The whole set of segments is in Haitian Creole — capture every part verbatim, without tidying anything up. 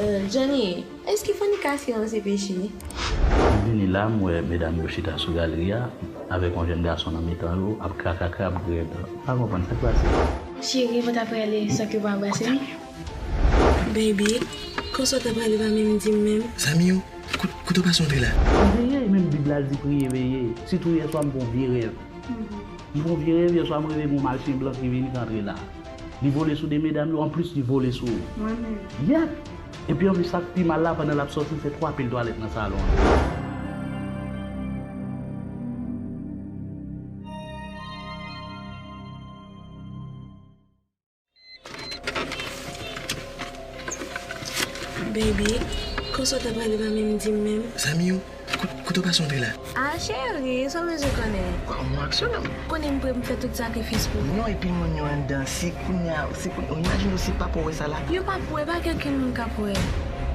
Euh, Johnny, èske fò n ka fè yon ti peche? M vini la, m wè medam yo chita sou galri a, avèk yon jèn gason nan mitan yo, ap krakrakra, ap grèd. M pa konprann sa k pase. Cheri, ou ta prale san ke w pa anbrase m? Baby, konsa w ta prale pa menm di m menm? Zanmi yo, kout-, kote w pase antre la? M veye, menm Bib la di priye veye. Sitou yèswa m fè yon vye rèv. M fè yon vye rèv, yèswa m reve gen yon machin blan ki vini k antre la. Li vole sou de medam yo, anplis li vole sou ou. Mwen menm. Yep! Epi anplis sa k pi mal la, pandan l ap sòti, l fè twa pil twalèt nan salon an. Baby, konsa w ta prale pa menm di m menm? Zanmi yo, kout-, kote w pase antre la? Ah, cheri, sa w bezwen konnen? Kwa, mwen ak Solanm. Konnen m pre pou m fè tout sakrifis pou ou. Non, epi moun yo anndan, si kounye a, si kounye, imajine w si papa w wè sa la. Yo p ap wè, pa gen okenn moun k ap wè.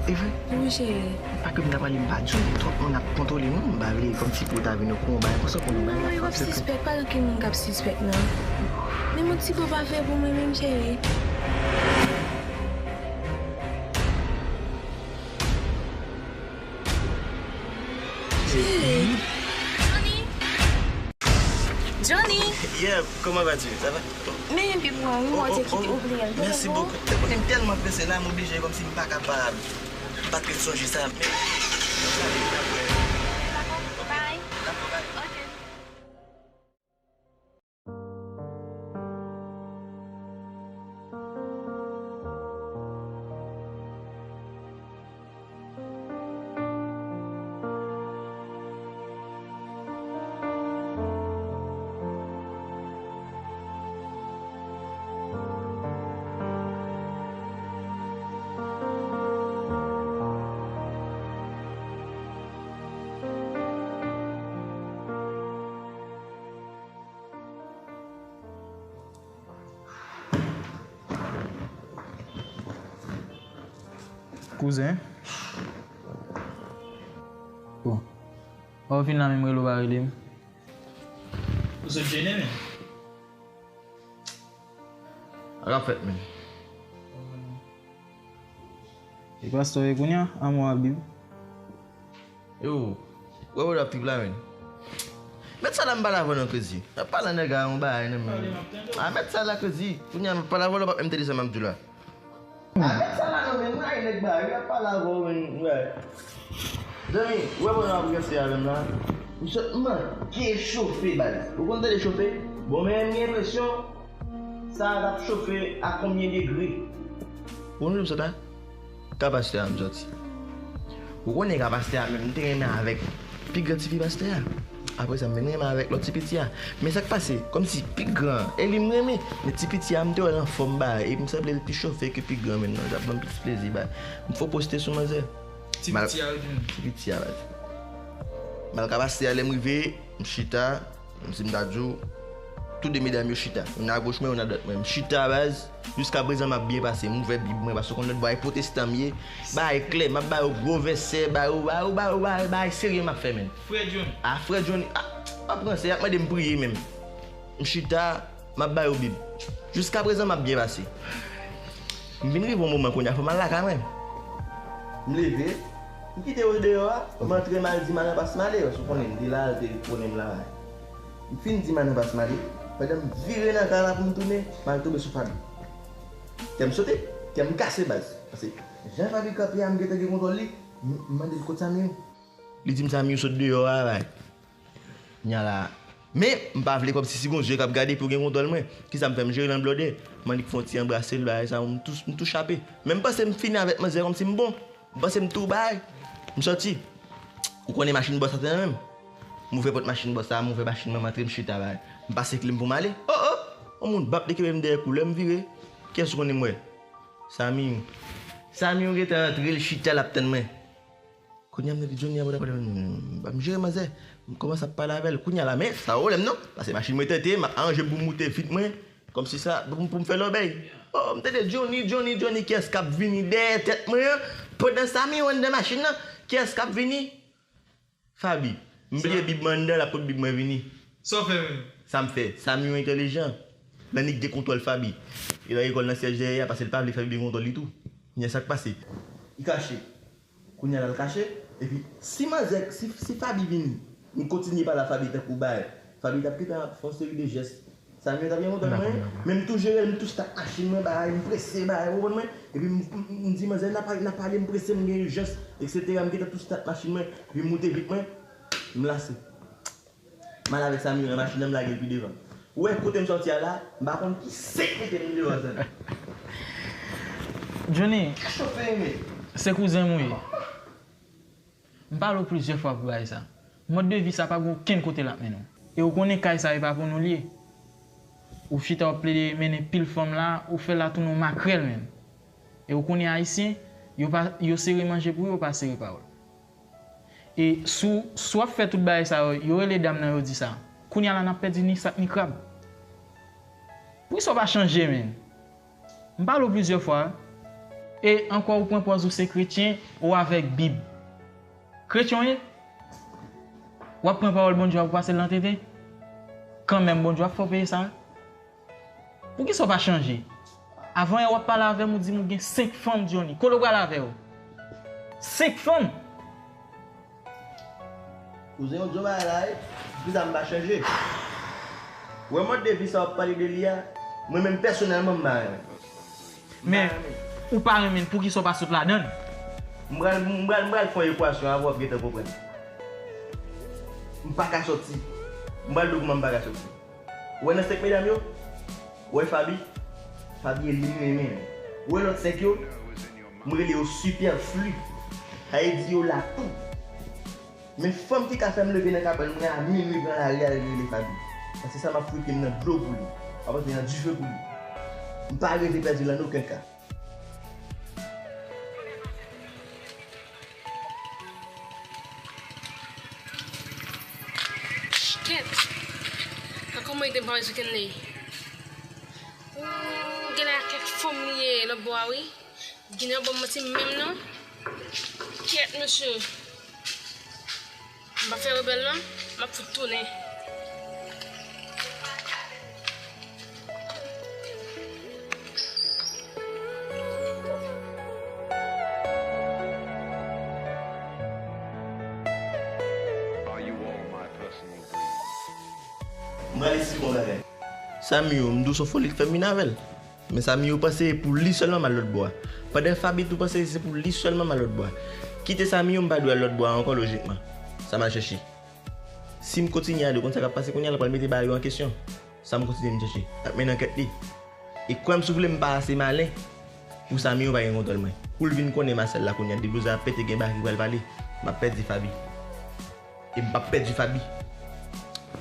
E vre? Wi, cheri. Pa ke m ta prale, m pa di w, twòp moun ap kontwole nou, m pa vle kòmsi pou w ta vin okouran, bagay konsa pou nou, bagay la. Non, yo p ap sispèk, pa gen okenn moun k ap sispèk, non. Men yon ti kou pa fè pou mwen menm, cheri. Cheri. Johnny! Johnny! Yeah, comment vas-tu? Ça va? Men yon pip mwen, wi, mwen te kite oubliye l. Merci beaucoup. Mwen tèlman prese la, m oblije kòmsi m pa kapab pa t ret sonje sa. Men, bye. Dakò, bye. Ok. Kouzen. Bon. Ou fin la menm rele w pa rele m. Ou sot jene, men. Sa k ap fèt, men? E pastè w ye kounye a, anmò a Bib. Yo, wè w ap trip la, men. Mèt sa la m pale avè w nan kredi. M ap pale a nèg la yon bagay nan men. A mèt sa la kredi. Kounye a m ap pale avè w la w p ap menm tande sa m ap di w la. A mèt sa la nan men, m rayi nèg bagay, m ap pale avè w, men. Zanmi, ou wè pandan w ap ranse avè m la, m sot manke chofe baz. Ou konn tande chofe? Bon, men m gen enpresyon sa a t ap chofe a konbyen degre? Ou konn kote m sot la? Ka pastè a m soti. Ou konnen ka pastè a menm, m te renmen avèk pi gran tifi pastè a. Apre sa, m vin renmen avèk lòt ti piti a. Men sa k pase, kòmsi pi gran an, e li m renmen. Men ti piti a, m te wè l anfòm ba, e m sanble l pi chofe ke pi gran menm nan. L t ap ban m plis plezi ba. M fò poste sou manzè. Ti piti a, wi, ti piti a, baz. M al ka pastè a, lè m rive, m chita, m si m ta di w, tou de medam yo chita. Youn agoch mwen, youn adwat mwen. M chita, baz. Jiskaprezan, m ap byen pase. M ouvè Bib mwen, paske w konn lòt bò, e pwotestan m ye. Bagay klè, m ap ba yo gwo vèsè, ba yo, ba yo, ba yo, ba yo, bagay serye m ap fè, menn. Frè Johnny. A, frè Johnny, a, m ap ranse, y ap mande m priye menm. M chita, m ap ba yo Bib. Jiskaprezan, m ap byen pase. M vin rive yon moman kounye a, fò m al lakay mwen. M leve, m kite yo deyò a, m antre, m al di madan pa s m ale, paske w konnen m te la, l te konnen m la. M fin di madan pa s m ale, pandan m vire nan kay la pou m tounen, m al tonbe sou Faby. Kè m sote, kè m kase baz. Paske jan Faby kanpe a, m gentan gen kontwòl li, m, m mande l kot Samy yo. Li di m Samy yo sot deyò a, bay. Kounya la. Men, m pa vle kòmsi si gon je k ap gade pou gen kontwòl mwen. Kisa m fè? M jere l an blòdè. M annik fè yon ti anbrase l, bagay sa, m tou, m tou chape. Men m panse m fini avèk manzè kòmsi m bon. M panse m tou bay. M sòti. Ou konnen machin bòs la te nan men m. M ouvè pòt machin bòs la, m ouvè machin mwen, m antre, m chita bay. M pase kle m pou m ale. Oh, oh! Yon moun bap li kenbe m dèyè kou, lè m vire. Kiyès ou konnen m wè? Samy. Samy gentan antre, l chita, l ap tann mwen. Kounye a m tande Johnny ap pale, m jere manzè, m kòmanse ap pale avè l. Kounye a la, men sa pwoblèm non, paske machin mwen tete, m ap aranje m pou m moute vit mwen, kòmsi sa, pou, pou m fè lòbèy. Oh, m tande Johnny, Johnny, Johnny, kiyès k ap vini dèyè tèt mwen an? Pandan Samy anndan machin nan, kiyès k ap vini? Faby. M bliye Bib mwen anndan, l ap pot Bib mwen vini. Sa w fè menm? Sa m fè. Samy entèlijan. Nan nèg gen kontwòl Faby. Li nan lekòl nan syèj dèyè a, paske l pa vle Faby gen kontwòl li tou. Kounye a sa k pase? Li kache. Kounye a la l kache. Epi, si manzè, si, si Faby vini, m kontinye pale a Faby tankou bagay, Faby t ap gentan ap fè yon seri de jès. Samy yo t ap gen kontwòl mwen, men m tou jere l, m tou start machin mwen, bagay, m prese, bagay, ou konprann mwen? Epi m, m, m, m di manzè, n ap pale, n ap pale, m prese, m gen ijans, etsetera. M gentan tou start machin mwen, epi m moute vit mwen, m lase. M al avèk Samy nan machin nan, m lage l pi devan. Ou wè kote m sòti a la, m pa konn ki senk mete m deyò sa. Johnny, se kouzen m ou ye. M pale w plizyè fwa pou bagay sa. Mòd de vi sa pa gen okenn kote l ap mennen w. E w konnen kay sa e pa pou nou l ye. Ou chita w ap plede mennen pil fanm la, ou fè l la tounen yon makrèl menm. E w konnen ayisyen, yo pa, yo sere manje pou yo, yo pa sere pawòl. E si w, si w ap fè tout bagay sa yo, yo rele dam nan, yo di sa. Kounye a la n ap pèdi ni sak ni krab. Poukisa w pa chanje, menn? M pale w plizyè fwa. E ankò ou pran pòz ou se kretyen, ou avèk Bib. Kretyen w ye? W ap pran pawòl Bondye a pou pase l nan tete? Kanmenm, Bondye ap fè w peye sa. Poukisa w pa chanje? Avan yè w ap pale avè m, ou di m ou gen senk fanm, Johnny. Kote w pral avè yo? Senk fanm! Kouzen, yon djo bagay la, wi. Poukisa m pa chanje? Ou wè mòd de vi sa w ap pale de li a, mwen menm pèsonèlman m pa renmen. Men, ou pa renmen l, poukisa w pa sot ladan l? M pral, m pral, m pral fè yon ekwasyon avè w, w ap gentan konprann. M pa ka sòti. M pral di w kouman m pa ka sòti. Ou wè nan senk medam yo? Ou wè Faby? Faby e li m renmen. Ou wè lòt senk yo? M rele yo sipèfli. Sa vle di yo la tou. Men fanm ki ka fè m leve nan kabann mwen a minwi pran lari al rele Faby. Paske sa m ap frite m nan dlo pou li. M ap antre nan dife pou li. M pa reve pèdi l an okenn ka. Kèt! Ankò mwen te pa wè sou Kenley. Ooh, genlè a kèk fanm li ye lòt bò a wi. Genlè ban m manti menm non. Kèt mesye. M pa fè rebèl non, m ap fout tounen. M pral esplike w yon bagay. Samy yo, m di w se yon foli k fè m vin avè l. Men Samy yo panse se pou li sèlman m al lòt bò a. Pandan Faby tou panse se pou li sèlman m al lòt bò a. Kite Samy yo, m pa dwe al lòt bò a ankò lojikman. Sa m al chèche. Si m kontinye ale, ou konn sa k ap pase kounye a, l pral mete bagay yo an kesyon. Sa m kontinye m chèche. L ap mennen ankèt li. E kwè m si w vle, m pa ase malen pou Samy yo pa gen kontwòl mwen. Pou l vin konnen Masèl la kounye a, depi blouze a pete, gen bagay ki pral pale. M ap pèdi Faby. E m p ap pèdi Faby.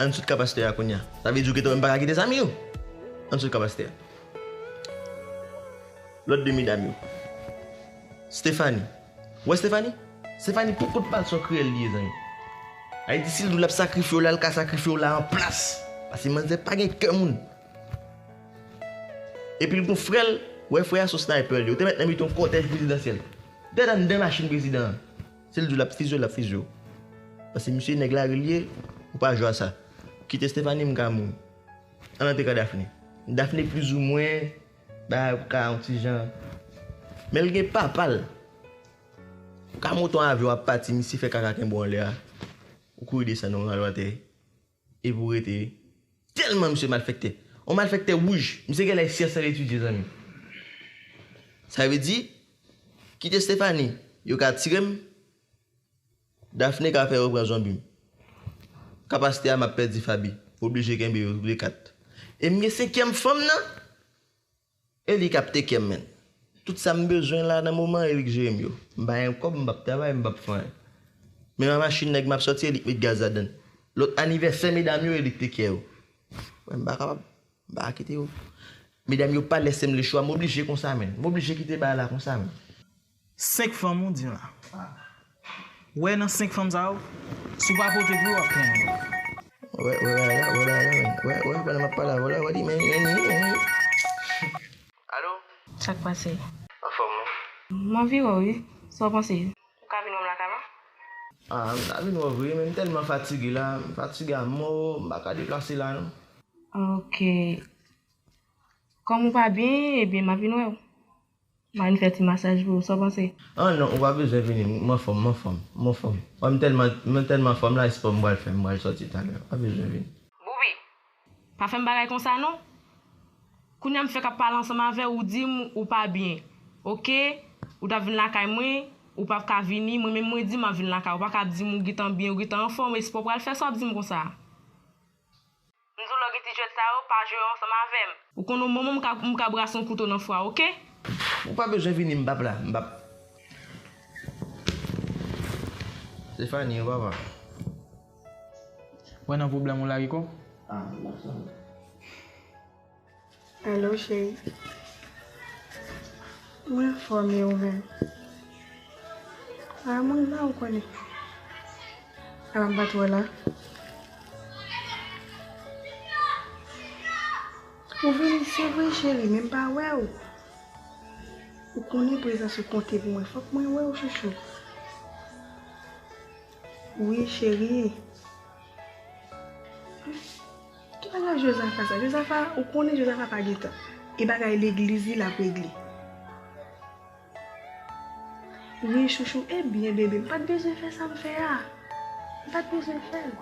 Ann sot kapasitè a kounye a. Sa vle di w gentan wè m pa ka kite Samy yo. Ann sot kapasitè a. Lòt de medam yo. Stephanie. Ou wè Stephanie? Stephanie pou kont pa l se yon kriyèl li ye, zanmi. Sa vle di si l di w l ap sakrifye w la, l ka sakrifye w la an plas. Paske manzè pa gen kè moun. Epi l gon frè l, ou wè frè a se yon sniper li ye. Ou te mèt nan mitan yon kòtèj prezidansyèl. Dèyè anndan machin prezidan an. Si l di w l ap fizye w, l ap fizye w. Paske misye nèg lari l ye, ou pa jwe a sa. Kite Stephanie, m ka mouri. Ann antre ka Daphné. Daphné plizoumwen, bagay ou ka yon ti jan. Men l gen papa l. Ou ka monte yon avyon w ap pati, misye fè kaka kenbe w anlè a. Ou kouri desann, ou rale w atè. Epi w rete. Tèlman misye malfektè. Yon malfektè wouj. Misye genlè syans al etidye, zanmi. Sa vle di, kite Stephanie, yo ka tire m. Daphné ka fè yo pran zonbi m. Kapasite a m ap pèdi Faby. M oblije kenbe yo toulèkat. E m gen senkyèm fanm nan. E li k ap take care m, menn. Tout sa m bezwen la nan moman, e li k jere m yo. M pa gen kòb, m p ap travay, m p ap fè anyen. Men nan machin nèg m ap sòti, e li k met gaz ladan l. Lòt anivèsè medam yo, e li k take care yo. Mwen, m pa kapab. M pa ka kite yo. Medam yo pa lese m lechwa, m oblije konsa, menn. M oblije kite bagay la konsa, menn. Senk fanm ou di m la. Ou wè nan senk fanm sa yo, si w pa pote pou yo, w ap plenn yo. Wè, wè, wè, wè, wè, wè, wè, wè, pandan m ap pale avè w la, wè li, men, men, men, men. Alo? Sa k pase? Anfòm, wi. M anvi wè w, wi. Sa w panse? Ou ka vin wè m lakay la? Ah, m ta vin wè w vre, men m tèlman fatige la, m fatige a mò, m pa ka deplase la, non. Ok. Kòm ou pa byen, ebyen, m a vin wè w. M a vin fè ti masaj pou ou, sa w panse? Ah non, ou pa bezwen vini, m anfòm, m anfòm, m anfòm. Wè, m tèlman, m tèlman anfòm la, espò m pral fè, m pral sòti talè. Ou pa bezwen vini. Boubi, pa fè m bagay konsa non. Kounye a m fèk ap pale ansanm avè w, ou di m ou pa byen. Oke? Ou t ap vin lakay mwen, ou p ap ka vini, mwen menm mwen di m ap vin lakay ou. Ou pa ka ap di m ou gentan byen, ou gentan anfòm, espò w pral fè sa w ap di m konsa. M di w lè w gen ti jwèt sa yo, pa jwe yo ansanm avè m. Ou konn yon moman m ka, m ka brase yon kouto nan fwa, oke? Ou pa bezwen vini, m p ap la, m p ap. Stéphanie, ou papa. Wè nan pwoblèm ou la, Rico? Ah, m ap tann. Alo, cheri. Mwen anfòm e ou menm? Ah, mwen la, ou konnen. Ala m pa t wè la. Ou vini, se vre, cheri, men m pa wè w. Ou konnen prezans ou konte pou mwen. Fòk mwen wè w, chouchou. Wi, cheri. Ki bagay Jozafa sa? Jozafa, ou konnen Jozafa pa gen tan. E bagay legliz li l ap regle. Wi, chouchou, e byen, bebe, m pa t bezwen fè sa m fè a. M pa t bezwen fè l.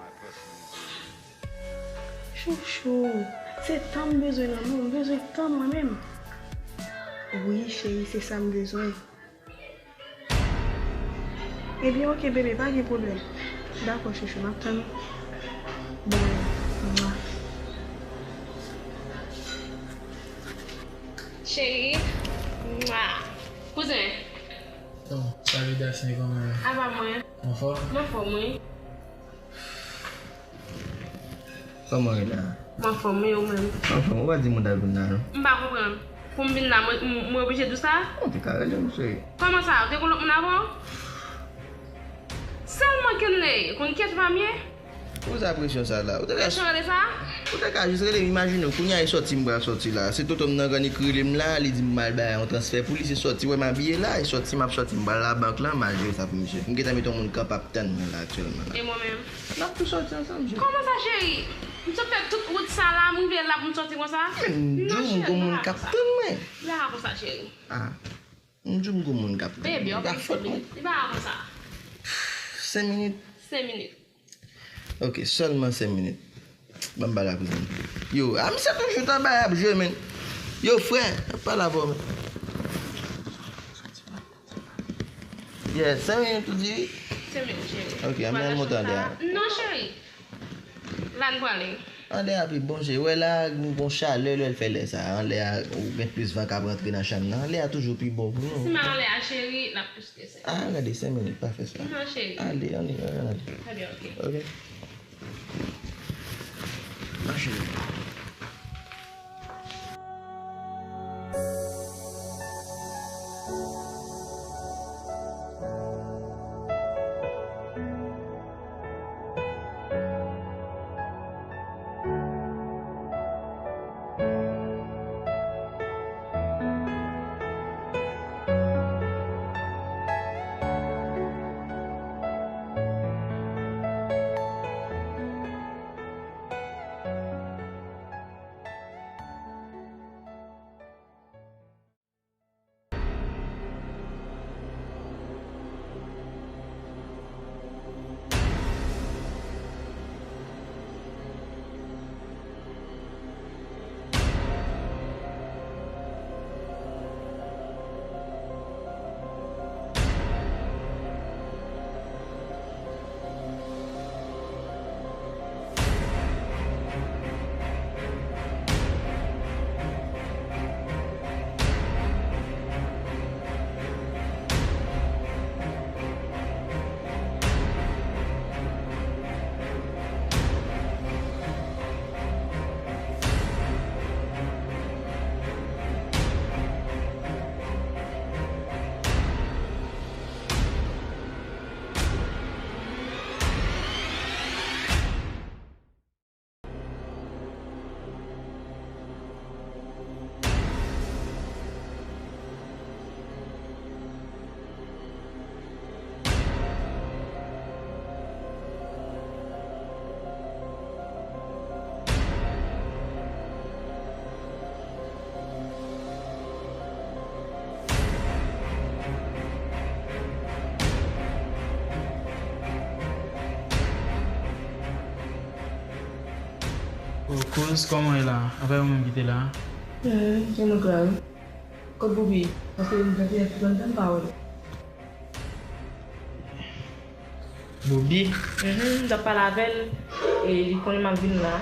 Chouchou, se tan m bezwen nan men w, m bezwen tan mwen menm. Wi, cheri, se sa m bezwen. Ebyen, oke, bebe, pa gen pwoblèm. Dakò, chouchou, m ap tann ou. Bye. Mwa. Cheri. Mwa. Kouzen. Bon, salutations, kòman w ye? Apa mwen? Anfòm? M anfòm, wi. Kòman w ye la? M anfòm, e ou menm? M anfòm, ou pa di m ou t ap vin la, non? M pa konprann. Pou m vin la, mwen, m, mwen oblije di w sa? Ou te ka rele m, cheri. Kòman sa? Ou te gon lòt moun avan w? Sèlman Kenley konn kiyès ou pa m ye? Poze presyon sa la. Ou te ka Presyon rele sa? Ou te ka jis rele m, imajine w, kounye a e sòti m pral sòti la. Se tonton m nan grann li ki rele m la, li di m m al bay yon transfè pou li, se sòti, wè m abiye la, e sòti m ap sòti, m pral labank lan, m al jere sa pou misye. M gentan mete yon moun kanpe ap tann mwen la aktyèlman la. E mwen menm? N ap tou sòti ansanm, cheri. Kòman sa, cheri? M sot fè tout wout sa la, m rive la pou m sòti konsa? Men, m di w, m gon moun k ap tann mwen. Li pa ka konsa, cheri. Ah. M di w, m gon moun k ap tann mwen. Baby, ok, senk minit. Li pa ka konsa. Senk minit? Senk minit. Ok, sèlman senk minit. Ban m pale ak kouzen m. Yo, a misye toujou t anba ap jwe, men. Yo, frè, pale avè w, men. Yeah, senk minit ou di? Senk minit, cheri. Ok, ann al monte anlè a. Non, cheri. La n prale. Anlè a pi bon, cheri. Wè la, gon chalè lè l fè lè sa. Anlè a, ou gen plis van k ap rantre nan chanm nan. Anlè a toujou pi bon pou nou. Si m al anlè a, cheri, l ap plis ke senk. Ah, gade, senk minit, pa fè sa. Non, cheri. Ale, ale, ale, ale. Ebyen, ok. Ok. Mache. Kòman w ye la? Apa e ou menm ki te la? Hmm, se mwen k la wi. Kot Boubi? Paske m gade tout anndan m pa wè l. Boubi? Mhm, m t ap pale avè l, e li konnen m ap vin la.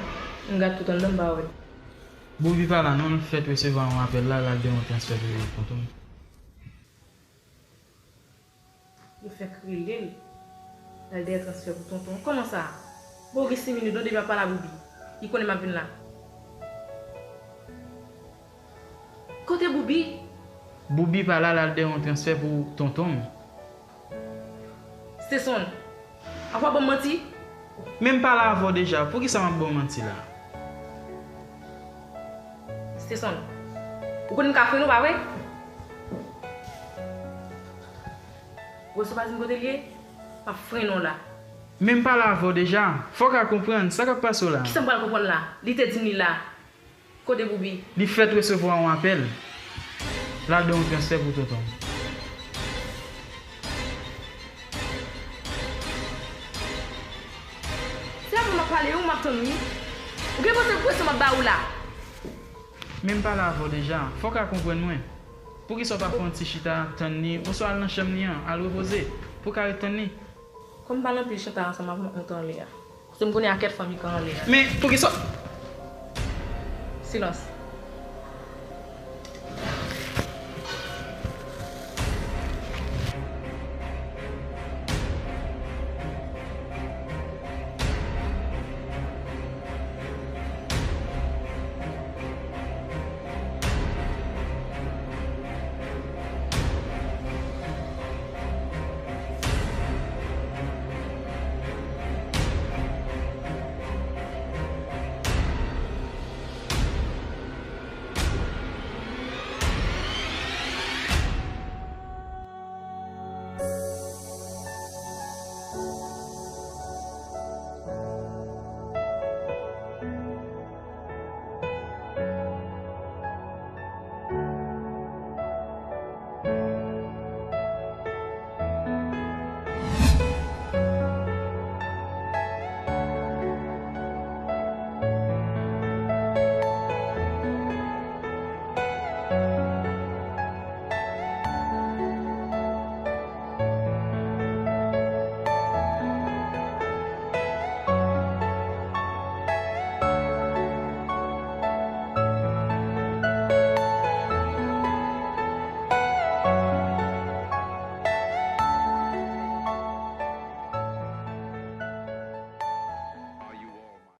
M gade tout anndan m pa wè l. Boubi pa la non, l fèk resevwa yon apèl la, l al de yon transfè pou tonton m. Yo fèk rele l. L al dèyè transfè pou tonton. Kòman sa? Bon, gen sis minit non, depi m ap pale a Boubi. Li konnen m ap vin la. Kote Boubi? Boubi pa la, l al dèyè yon transfè pou tonton m. Steson, apa w ap ban m manti? Men m pale avè w deja, poukisa m ap ba w manti la? Steson, ou konnen m ka frennen w, pa vre? Wè, si w pa di m kote l ye, m ap frennen w la. Men m pale avè w deja, fò w ka konprann sa k ap pase w la. Kisa m pral konprann la? Li te di m li la. Kote Boubi? Li fèk resevwa yon apèl. L al de yon transfè pou tonton m. Se avè w m ap pale wi, m ap tann wi. Ou gen panse m prese m ap ba ou la? Men m pale avè w deja, fò w ka konprann mwen. Poukisa w pa fè yon ti chita tann li, oswa al nan chanm li an, al repoze, pou w ka ret tann li? Kòm m pale anpil chita ansanm avè w, m ap monte anlè a. Paske m konnen a kèt fanmi k anlè a. Men poukisa? Silans.